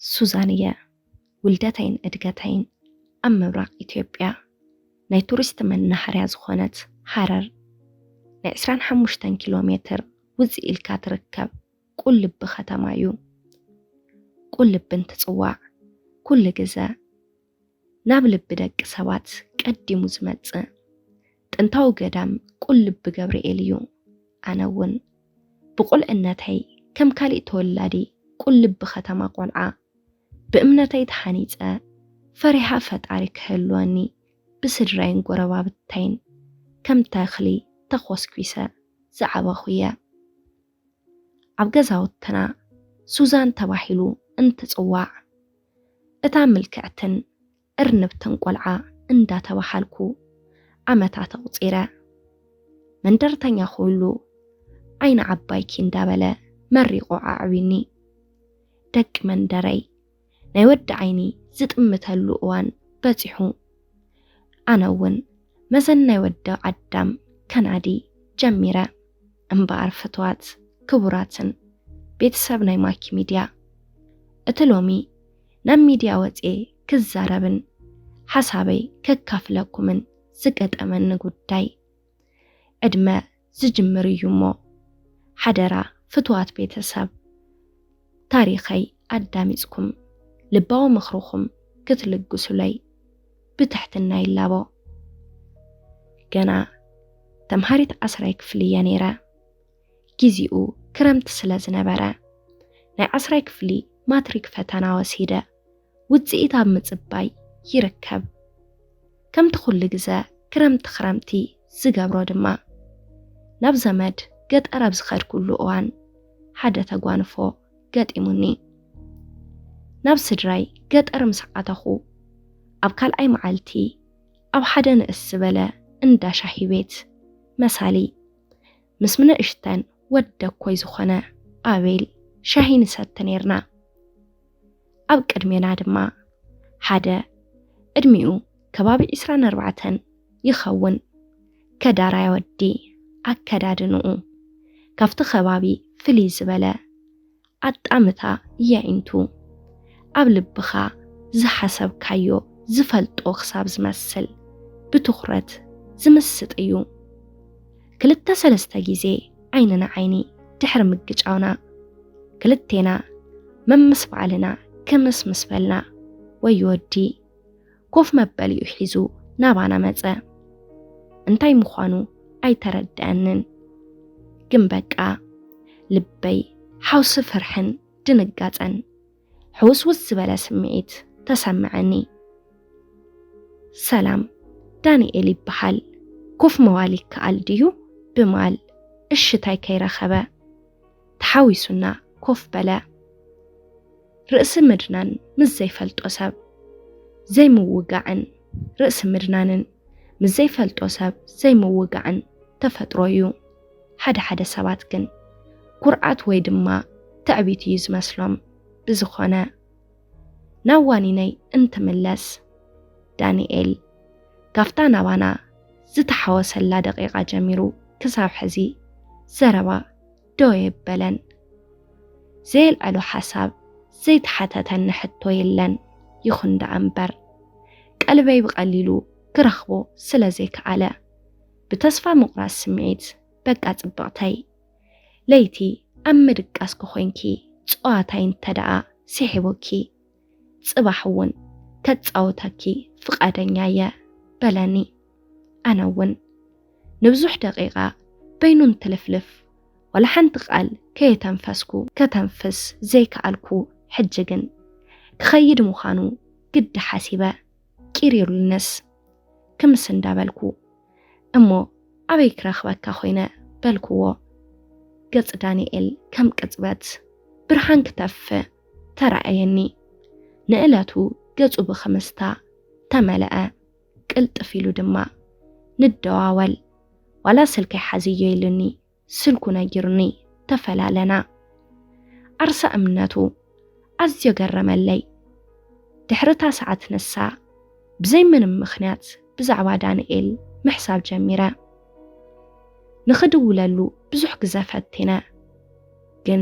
ሱዛን እየ። ውልደተይን እድገተይን ኣብ ምብራቕ ኢትዮጵያ፣ ናይ ቱሪስት መናሃርያ ዝኾነት ሃረር፣ ናይ ዕስራን ሓሙሽተን ኪሎ ሜትር ውፅእ ኢልካ ትርከብ ቁልቢ ከተማ እዩ። ቁልቢ እንትፅዋዕ፣ ኩሉ ግዘ ናብ ልቢ ደቂ ሰባት ቀዲሙ ዝመጽእ ጥንታዊ ገዳም ቁልቢ ገብርኤል እዩ። ኣነ እውን ብቁልዕነተይ ከም ካሊእ ተወላዲ ቁልቢ ከተማ ቆልዓ ብእምነተይ ተሃኒጸ ፈሪሃ ፈጣሪ ክህልወኒ ብስድራይን ጎረባብተይን ከም ተኽሊ ተኾስኲሰ ዝዓበኹ እየ። ኣብ ገዛውትና ሱዛን ተባሂሉ እንትጽዋዕ፣ እታ ምልክዕትን እርንብትን ቆልዓ እንዳተባሃልኩ ዓመታት ኣቑጺረ። መንደርተኛ ኩሉ ዓይኒ ዓባይኪ እንዳበለ መሪቑ ኣዕብዩኒ። ደቂ መንደረይ ናይ ወዲ ዓይኒ ዝጥምተሉ እዋን በጺሑ። ኣነ እውን መዘን ናይ ወዲ ኣዳም ከናዲ ጀሚረ። እምበኣር ፍትዋት ክቡራትን ቤተሰብ ናይ ማኪ ሚድያ፣ እቲ ሎሚ ናብ ሚድያ ወፅየ ክዛረብን ሓሳበይ ከካፍለኩምን ዝገጠመኒ ጉዳይ ዕድመ ዝጅምር እዩ እሞ፣ ሓደራ ፍትዋት ቤተሰብ፣ ታሪኸይ ኣዳሚፅኩም ልባዊ ምኽርኹም ክትልግሱለይ ብትሕትና ይላቦ። ገና ተምሃሪት ዓስራይ ክፍሊ እየ ነይረ። ግዜኡ ክረምቲ ስለ ዝነበረ፣ ናይ ዓስራይ ክፍሊ ማትሪክ ፈተና ወሲደ ውፅኢት ኣብ ምፅባይ ይርከብ። ከምቲ ኩሉ ግዘ ክረምቲ ክረምቲ ዝገብሮ ድማ፣ ናብ ዘመድ ገጠር ኣብ ዝኸድኩሉ እዋን ሓደ ተጓንፎ ገጢሙኒ። ናብ ስድራይ ገጠር ምስ ኣተኹ፣ ኣብ ካልኣይ መዓልቲ ኣብ ሓደ ንእስ ዝበለ እንዳ ሻሂ ቤት መሳሊ ምስ ምንእሽተን ወደኮይ ዝኾነ ኣቤል ሻሂ ንሰቲ ኔርና። ኣብ ቅድሜና ድማ ሓደ ዕድሚኡ ከባቢ ዒስራን ኣርባዕተን ይኸውን ከዳራይ ወዲ፣ ኣከዳድንኡ ካብቲ ከባቢ ፍልይ ዝበለ ኣጣምታ የዒንቱ ኣብ ልብኻ ዝሓሰብካዮ ዝፈልጦ ክሳብ ዝመስል ብትኹረት ዝምስጥ እዩ። ክልተ ሰለስተ ግዜ ዓይኒ ንዓይኒ ድሕሪ ምግጫውና፣ ክልቴና መምስ ባዕልና ክምስ ምስ በልና፣ ወይ ወዲ ኮፍ መበሊኡ ሒዙ ናባና መጸ። እንታይ ምዃኑ ኣይተረድኣንን። ግን በቃ ልበይ ሓውሲ ፍርሕን ድንጋጸን ሕውስውስ ዝበለ ስምዒት ተሰምዐኒ። ሰላም፣ ዳንኤል ይበሃል። ኮፍ ምባል ይከኣል ድዩ? ብማል እሽታይ ከይረኸበ ተሓዊሱና ኮፍ በለ። ርእሲ ምድናን ምስ ዘይፈልጦ ሰብ ዘይምውጋዕን ርእሲ ምድናንን ምስ ዘይፈልጦ ሰብ ዘይምውጋዕን ተፈጥሮ እዩ። ሓደ ሓደ ሰባት ግን ኩርዓት ወይ ድማ ትዕቢት እዩ ዝመስሎም። ብዝኾነ ናብ ዋኒነይ እንትምለስ፣ ዳንኤል ካብታ ናባና ዝተሓወሰላ ደቂቓ ጀሚሩ ክሳብ ሕዚ ዘረባ ደው የበለን። ዘየልዐሎ ሓሳብ፣ ዘይተሓተተኒ ሕቶ የለን። ይኹን ደኣ እምበር፣ ቀልበይ ብቐሊሉ ክረኽቦ ስለ ዘይከኣለ፣ ብተስፋ ምቑራጽ ስምዒት፣ በቃ ጽብቕተይ፣ ለይቲ ኣብ ምድቃስኪ ኮይንኪ ጸዋታይ እንተ ደኣ ስሒቡኪ፣ ጽባሕ እውን ከጻውተኪ ፍቓደኛ እየ በለኒ። ኣነ እውን ንብዙሕ ደቂቓ በይኑ እንትልፍልፍ፣ ዋላ ሓንቲ ቃል ከየተንፈስኩ፣ ከተንፍስ ዘይከኣልኩ። ሕጂ ግን ክኸይድ ምዃኑ ግዲ ሓሲበ፣ ቂር ኢሉንስ ክምስ እንዳበልኩ፣ እሞ ኣበይ ክረኽበካ ኮይነ በልክዎ። ገጽ ዳንኤል ከም ቅጽበት ብርሃን ክተፍእ ተራእየኒ። ንእለቱ ገጹ ብኽምስታ ተመልአ። ቅልጥፍ ኢሉ ድማ፣ "ንደዋወል፣ ዋላ ስልከይ ሓዝዮ" ኢሉኒ። ስልኩ ነጊሩኒ ተፈላለና። ዓርሰ እምነቱ ኣዝዮ ገረመለይ። ድሕሪ እታ ሰዓት ንሳ ብዘይ ምንም ምኽንያት ብዛዕባ ዳንኤል ምሕሳብ ጀሚረ። ንኽድውለሉ ብዙሕ ግዘ ፈቲነ፣ ግን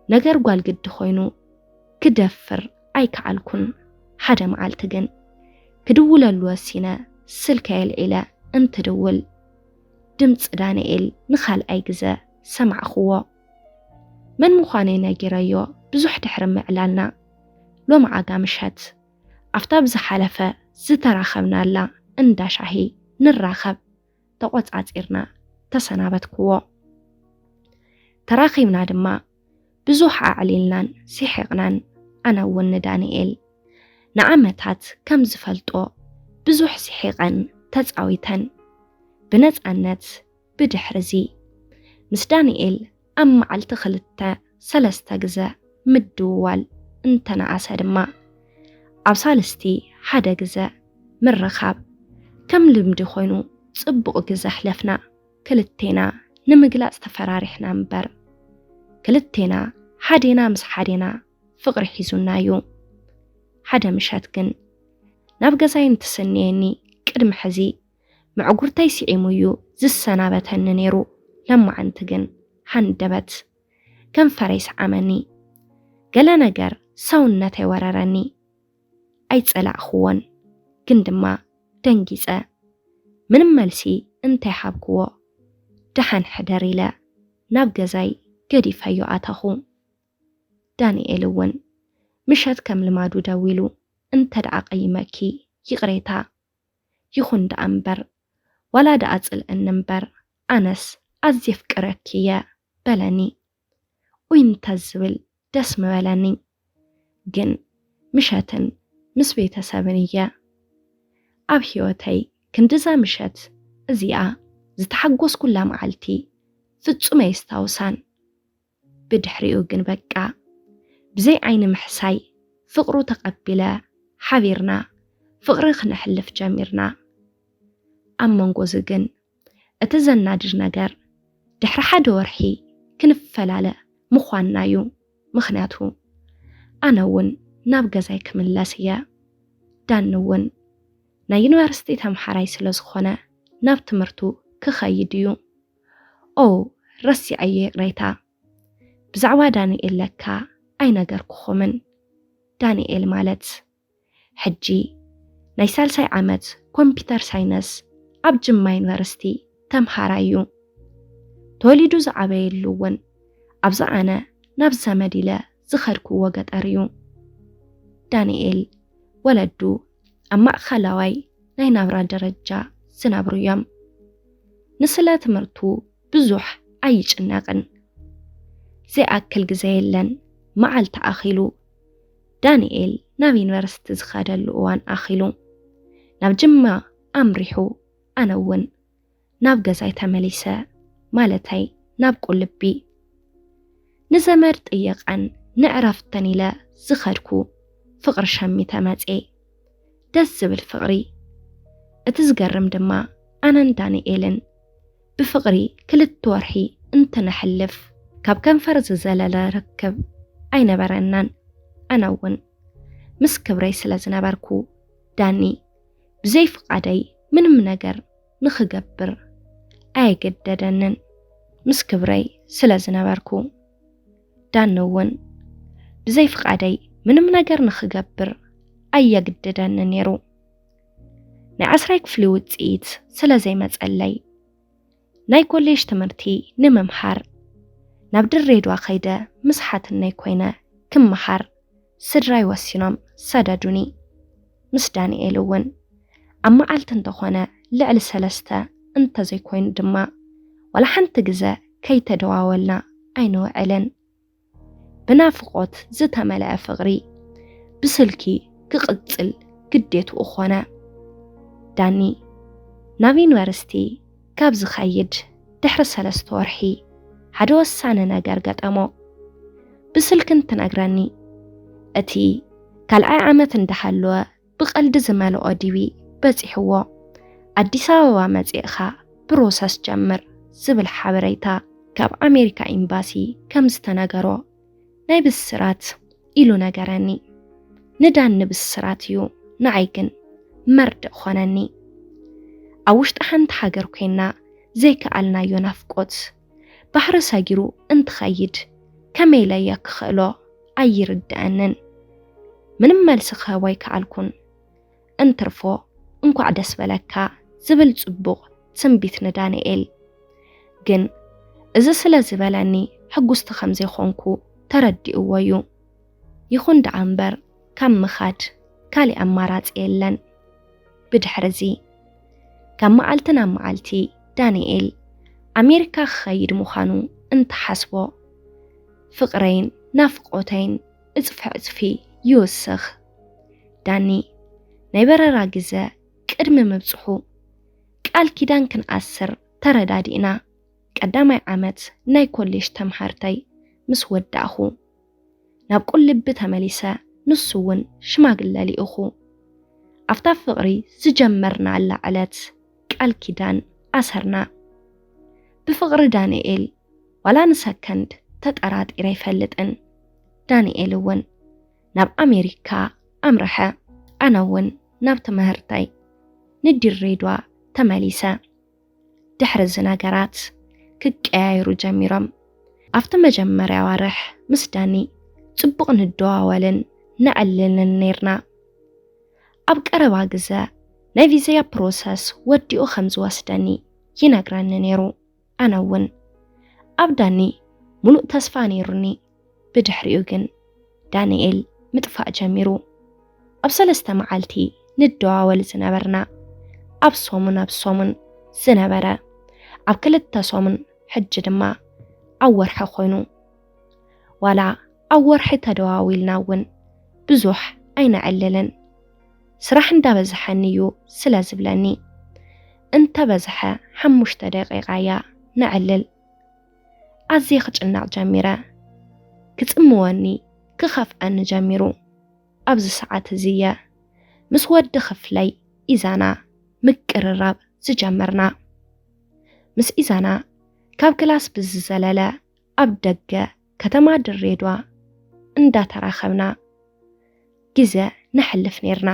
ነገር ጓል ግዲ ኮይኑ ክደፍር ኣይከኣልኩን። ሓደ መዓልቲ ግን ክድውለሉ ወሲነ፣ ስልከይ ኣልዒለ እንትድውል፣ ድምፂ ዳንኤል ንኻልኣይ ግዘ ሰማዕኽዎ። መን ምዃነይ ነጊረዮ ብዙሕ ድሕሪ ምዕላልና፣ ሎማዓጋ ምሸት ኣብታ ብዝሓለፈ ዝተራኸብናላ እንዳ ሻሂ ንራኸብ ተቖጻጺርና ተሰናበትክዎ። ተራኺብና ድማ ብዙሕ ኣዕሊልናን ስሒቕናን፣ ኣነ እውን ንዳንኤል ንዓመታት ከም ዝፈልጦ ብዙሕ ስሒቐን ተጻዊተን ብነጻነት። ብድሕርዚ ምስ ዳንኤል ኣብ መዓልቲ ክልተ ሰለስተ ግዘ ምድውዋል እንተነኣሰ ድማ፣ ኣብ ሳልስቲ ሓደ ግዘ ምርኻብ ከም ልምዲ ኮይኑ ጽቡቕ ግዘ ኣሕለፍና። ክልቴና ንምግላጽ ተፈራሪሕና እምበር፣ ክልቴና ሓዴና ምስ ሓዴና ፍቕሪ ሒዙና እዩ። ሓደ ምሸት ግን ናብ ገዛይ እንትስንየኒ፣ ቅድሚ ሕዚ መዕጉርተይ ስዒሙ እዩ ዝሰናበተኒ ነይሩ። ለማዓንቲ ግን ሃንደበት ከንፈረይ ሰዓመኒ። ገለ ነገር ሰውነተይ ወረረኒ። ኣይጸላእኽዎን፣ ግን ድማ ደንጊጸ። ምንም መልሲ እንተይሃብክዎ፣ ደሓን ሕደር ኢለ ናብ ገዛይ ገዲፈዮ ኣተኹ። ዳንኤል እውን ምሸት ከም ልማዱ ደዊሉ፣ "እንተ ደኣ ቀይመኪ ይቕሬታ፣ ይኹን ደኣ እምበር፣ ዋላ ደኣ ጽልእኒ እምበር፣ ኣነስ ኣዝየ የፍቅረኪ እየ" በለኒ። ኡይ እንተ ዝብል ደስ ምበለኒ። ግን ምሸትን ምስ ቤተሰብን እየ። ኣብ ህይወተይ ክንድዛ ምሸት እዚኣ ዝተሓጎስኩላ መዓልቲ ፍጹም ኣየስታውሳን። ብድሕሪኡ ግን በቃ ብዘይ ዓይኒ ምሕሳይ ፍቕሩ ተቐቢለ ሓቢርና ፍቕሪ ክነሕልፍ ጀሚርና። ኣብ መንጎ እዚ ግን እቲ ዘናድድ ነገር ድሕሪ ሓደ ወርሒ ክንፈላለ ምዃንና እዩ። ምኽንያቱ ኣነ እውን ናብ ገዛይ ክምለስ እየ። ዳኒ እውን ናይ ዩኒቨርሲቲ ተምሃራይ ስለ ዝኾነ ናብ ትምህርቱ ክኸይድ እዩ። ኦ ረሲዐዮ ይቕሬታ። ብዛዕባ ዳንኤል ለካ ኣይነገርኩኹምን። ዳንኤል ማለት ሕጂ ናይ ሳልሳይ ዓመት ኮምፒተር ሳይነስ ኣብ ጅማ ዩኒቨርሲቲ ተምሃራይ እዩ። ተወሊዱ ዝዓበየሉ እውን ኣብዚ ኣነ ናብ ዘመድ ኢለ ዝኸድክዎ ገጠር እዩ። ዳንኤል ወለዱ ኣብ ማእኸላዋይ ናይ ናብራ ደረጃ ዝነብሩ እዮም። ንስለ ትምህርቱ ብዙሕ ኣይጭነቕን። ዘይኣክል ግዜ የለን፣ መዓልቲ ኣኺሉ። ዳንኤል ናብ ዩኒቨርሲቲ ዝኸደሉ እዋን ኣኺሉ። ናብ ጅማ ኣምሪሑ፣ ኣነ እውን ናብ ገዛይ ተመሊሰ፣ ማለተይ ናብ ቁልቢ። ንዘመድ ጥየቃን ንዕረፍተን ኢለ ዝኸድኩ ፍቕሪ ሸሚተ መጼ። ደስ ዝብል ፍቕሪ። እቲ ዝገርም ድማ ኣነን ዳንኤልን ብፍቕሪ ክልተ ወርሒ እንትነሕልፍ ካብ ከንፈር ዝዘለለ ርክብ ኣይነበረናን። ኣነ እውን ምስ ክብረይ ስለ ዝነበርኩ ዳኒ ብዘይ ፍቓደይ ምንም ነገር ንኽገብር ኣየገደደንን። ምስ ክብረይ ስለ ዝነበርኩ ዳኒ እውን ብዘይ ፍቓደይ ምንም ነገር ንኽገብር ኣየግድደኒ ነይሩ። ናይ ዓስራይ ክፍሊ ውፅኢት ስለ ዘይመፀለይ ናይ ኮሌጅ ትምህርቲ ንምምሃር ናብ ድሬዳዋ ከይደ ምስ ሓትነይ ኮይነ ክምሃር ስድራይ ወሲኖም ሰደዱኒ። ምስ ዳንኤል እውን ኣብ መዓልቲ እንተኾነ ልዕሊ ሰለስተ እንተዘይኮይኑ ድማ ዋላ ሓንቲ ግዘ ከይተደዋወልና ኣይንውዕልን። ብናፍቖት ዝተመልአ ፍቕሪ ብስልኪ ክቕጽል ግዴትኡ ኾነ። ዳኒ ናብ ዩኒቨርሲቲ ካብ ዝኸይድ ድሕሪ ሰለስተ ወርሒ ሓደ ወሳኒ ነገር ገጠሞ። ብስልኪ እንትነግረኒ፣ እቲ ካልኣይ ዓመት እንዳሃለወ ብቐልዲ ዝመልኦ ዲቪ በጺሕዎ። ኣዲስ ኣበባ መጺእኻ ፕሮሰስ ጀምር ዝብል ሓበሬታ ካብ ኣሜሪካ ኤምባሲ ከም ዝተነገሮ ናይ ብስራት ኢሉ ነገረኒ። ንዳኒ ብስራት እዩ፣ ንዓይ ግን መርድእ ኾነኒ። ኣብ ውሽጢ ሓንቲ ሃገር ኮይና ዘይከኣልናዮ ናፍቆት ባሕሪ ሰጊሩ እንትኸይድ ከመይ ኢለ እየ ክኽእሎ? ኣይርድኣንን። ምንም መልሲ ክህቦ ኣይከኣልኩን። እንትርፎ እንኳዕ ደስ በለካ ዝብል ጽቡቕ ትንቢት ንዳንኤል። ግን እዚ ስለ ዝበለኒ ሕጉስቲ ከም ዘይኮንኩ ተረዲእዎ እዩ። ይኹን ደኣ እምበር ካብ ምኻድ ካሊእ ኣማራጺ የለን። ብድሕርዚ ካብ መዓልቲ ናብ መዓልቲ ዳንኤል ኣሜሪካ ክኸይድ ምዃኑ እንተሓስቦ ፍቕረይን ናፍቖተይን እጽፊ ዕጽፊ ይውስኽ። ዳኒ ናይ በረራ ግዘ ቅድሚ ምብጽሑ ቃል ኪዳን ክንኣስር ተረዳዲእና ቀዳማይ ዓመት ናይ ኮሌጅ ተምሃርተይ ምስ ወዳእኹ ናብ ቁልቢ ተመሊሰ፣ ንሱ እውን ሽማግለ ልኢኹ። ኣብታ ፍቕሪ ዝጀመርናላ ዕለት ቃል ኪዳን ኣሰርና። ብፍቕሪ ዳንኤል ዋላ ንሰከንድ ተጠራጢረ ኣይፈልጥን። ዳንኤል እውን ናብ ኣሜሪካ ኣምርሐ፣ ኣነ እውን ናብ ትምህርተይ ንድሬዳዋ ተመሊሰ። ድሕሪ እዚ ነገራት ክቀያየሩ ጀሚሮም። ኣብቲ መጀመርያ ኣዋርሕ ምስ ዳኒ ጽቡቕ ንደዋወልን ነዕልልን ነይርና። ኣብ ቀረባ ግዘ ናይ ቪዛ ፕሮሰስ ወዲኡ ከም ዝወስደኒ ይነግረኒ ነይሩ። ኣነ እውን ኣብ ዳኒ ሙሉእ ተስፋ ነይሩኒ። ብድሕሪኡ ግን ዳንኤል ምጥፋእ ጀሚሩ። ኣብ ሰለስተ መዓልቲ ንደዋወል ዝነበርና ኣብ ሰሙን ኣብ ሰሙን ዝነበረ ኣብ ክልተ ሰሙን ሕጂ ድማ ኣብ ወርሒ ኮይኑ። ዋላ ኣብ ወርሒ ተደዋዊልና እውን ብዙሕ ኣይነዕልልን። ስራሕ እንዳበዝሐኒ እዩ ስለ ዝብለኒ እንተበዝሐ ሓሙሽተ ደቂቓ እያ ነዕልል። ኣዝየ ክጭነቕ ጀሚረ። ክጽምወኒ ክኸፍኣኒ ጀሚሩ። ኣብዚ ሰዓት እዚ እየ ምስ ወዲ ክፍለይ ኢዛና ምቅርራብ ዝጀመርና። ምስ ኢዛና ካብ ክላስ ብዝዘለለ ኣብ ደገ ከተማ ድሬዳዋ እንዳተራኸብና ግዘ ነሕልፍ ነይርና።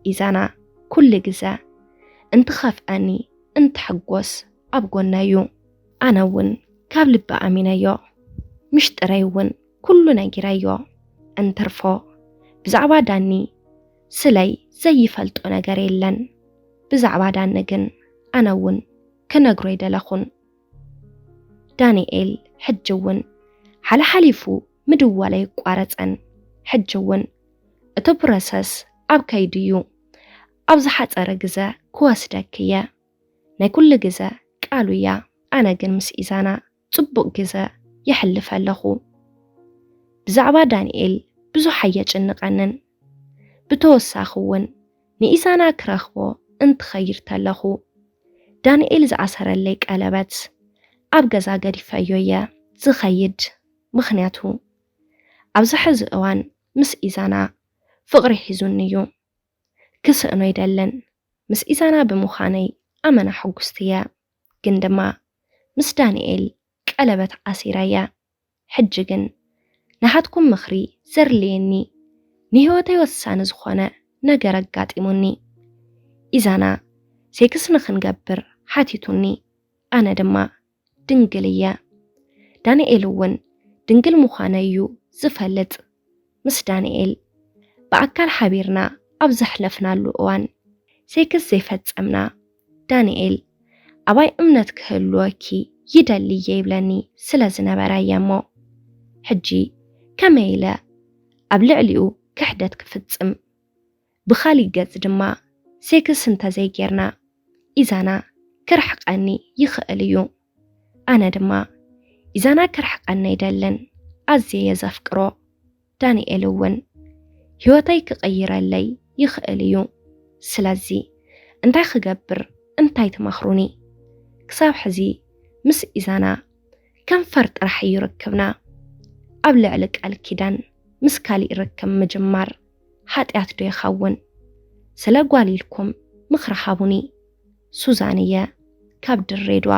ኢዛና ኩሉ ግዘ እንትኸፍኣኒ እንትሕጎስ ኣብ ጎነይ እዩ። ኣነ እውን ካብ ልቢ ኣሚነዮ። ምሽጥረይ እውን ኩሉ ነጊረዮ። እንትርፎ ብዛዕባ ዳኒ ስለይ ዘይፈልጦ ነገር የለን። ብዛዕባ ዳኒ ግን ኣነ እውን ክነግሮ ኣይደለኹን። ዳንኤል ሕጂ እውን ሓለሓሊፉ ምድዋል ኣይቋረጸን። ሕጂ እውን እቲ ፕሮሰስ ኣብ ከይዲ እዩ። ኣብ ዝሓጸረ ግዘ ክወስደኪ እየ። ናይ ኩሉ ግዘ ቃሉ እያ። ኣነ ግን ምስ ኢዛና ጽቡቕ ግዘ የሕልፍ ኣለኹ። ብዛዕባ ዳንኤል ብዙሕ ኣየጭንቐንን። ብተወሳኺ እውን ንኢዛና ክረኽቦ እንትኸይድ ተለኹ ዳንኤል ዝኣሰረለይ ቀለበት ኣብ ገዛ ገዲፈዮ እየ ዝኸይድ። ምኽንያቱ ኣብዚ ሕዚ እዋን ምስ ኢዛና ፍቕሪ ሒዙኒ እዩ። ክስእኖ ኣይደልን። ምስ ኢዛና ብምዃነይ ኣመና ሕጉስቲ እየ። ግን ድማ ምስ ዳንኤል ቀለበት ኣሲረ እየ። ሕጂ ግን ናሃትኩም ምኽሪ ዘድልየኒ ንህይወተይ ወሳኒ ዝኾነ ነገር ኣጋጢሙኒ። ኢዛና ሴክስ ንኽንገብር ሓቲቱኒ። ኣነ ድማ ድንግል እየ። ዳንኤል እውን ድንግል ምዃነይ እዩ ዝፈልጥ። ምስ ዳንኤል ብኣካል ሓቢርና ኣብ ዘሕለፍናሉ እዋን ሴክስ ዘይፈጸምና። ዳንኤል ኣባይ እምነት ክህልወኪ ይደሊ እየ ይብለኒ ስለ ዝነበረ እየ እሞ። ሕጂ ከመይ ኢለ ኣብ ልዕሊኡ ክሕደት ክፍጽም? ብኻሊእ ገጽ ድማ ሴክስ እንተዘይጌርና ኢዛና ክርሕቀኒ ይኽእል እዩ። ኣነ ድማ ኢዛና ክርሕቀኒ ኣይደልን። ኣዝየ እየ ዘፍቅሮ። ዳንኤል እውን ህይወተይ ክቕይረለይ ይኽእል እዩ። ስለዚ እንታይ ክገብር እንታይ ትመኽሩኒ? ክሳብ ሕዚ ምስ ኢዛና ከንፈር ጥራሕ እዩ ርክብና። ኣብ ልዕሊ ቃል ኪዳን ምስ ካሊእ ርክብ ምጅማር ሓጢኣት ዶ ይኸውን? ስለ ጓል ኢልኩም ምኽሪ ሃቡኒ። ሱዛን እየ ካብ ድሬዳዋ።